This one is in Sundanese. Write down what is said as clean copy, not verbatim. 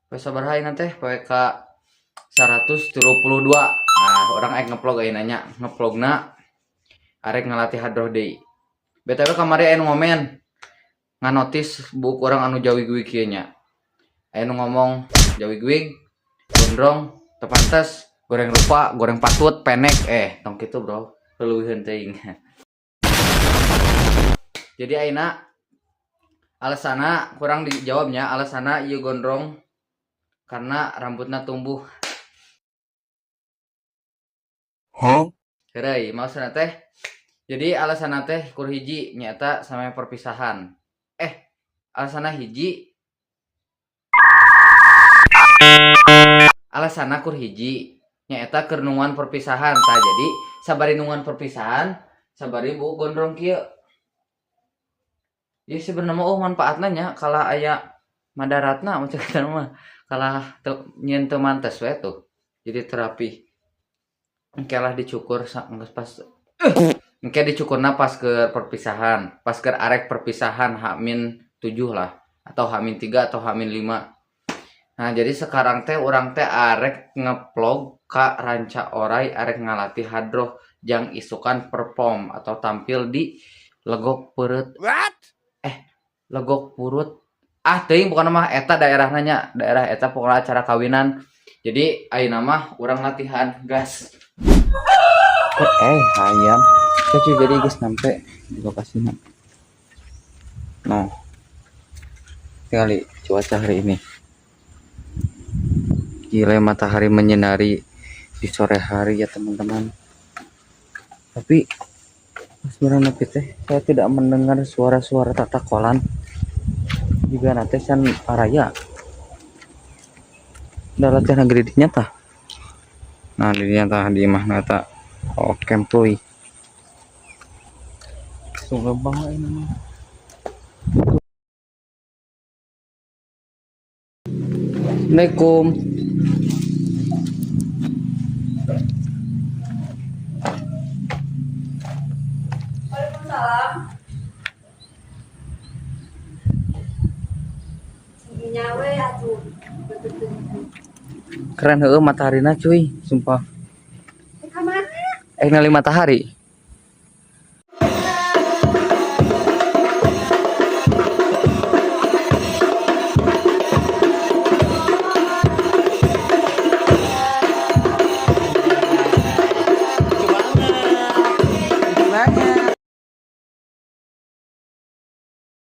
Poe sabaraha ayeuna teh? Poe ka 132. Ah, urang arek ngevlog ayeuna nya. Ngevlogna arek ngalatih hadroh deui. BTW kamari aya nu ngomen nganotis buuk urang anu jawig-wig kieu nya. Aya nu ngomong jawig-wig, gondrong, teu pantes, goreng rupa, goreng patut, pendek, tong kitu bro, leuwihkeun teuing. Jadi ayeuna alasana kurang dijawabnya, alasana ieu gondrong karena rambutna tumbuh. Huh? Heureuy, maksudna teh jadi alasanna teh kur hiji nyaeta sampe perpisahan. Alasanna hiji. Alasanna kur hiji nyaeta keur nungguan perpisahan. Tah jadi sabari nungguan perpisahan, sabari buuk gondrong kieu. Ieu sebenarnya mah oh manfaatna nya kalah aya madaratna mun cek kita mah. Kalah teu nyieun teu mantes we tuh. Jadi terapi. Engke lah dicukur geus pas engke dicukurna pas ke perpisahan, pas ke arek perpisahan H-7 lah atau H-3 atau H-5. Nah, jadi sekarang teh urang teh arek ngevlog ka Ranca Orai arek ngalatih hadroh jang isukan perform atau tampil di Legok Peureut. What? Legok Purut. Ah, teuing bukan mah eta daerahna nya, daerah eta pokoknya acara kawinan. Jadi ayeuna mah urang latihan gas. Hayam. Oke, cuy, jadi geus nyampe di lokasinya. Noh. Tinggali cuaca hari ini. Gila, matahari menyinari di sore hari ya teman-teman. Tapi pas nepi teh saya tidak mendengar suara-suara tatakolan. Juga nanti san araya. Udah latihan negeri di nyata. Nah, di nyata di imahna ta. Oh, kempuy. Sungguh banget ini mah. Assalamualaikum. Waalaikumsalam. Nyawe atuh. Keren heueuh mataharina cuy, sumpah. Ka mana? Ngali matahari.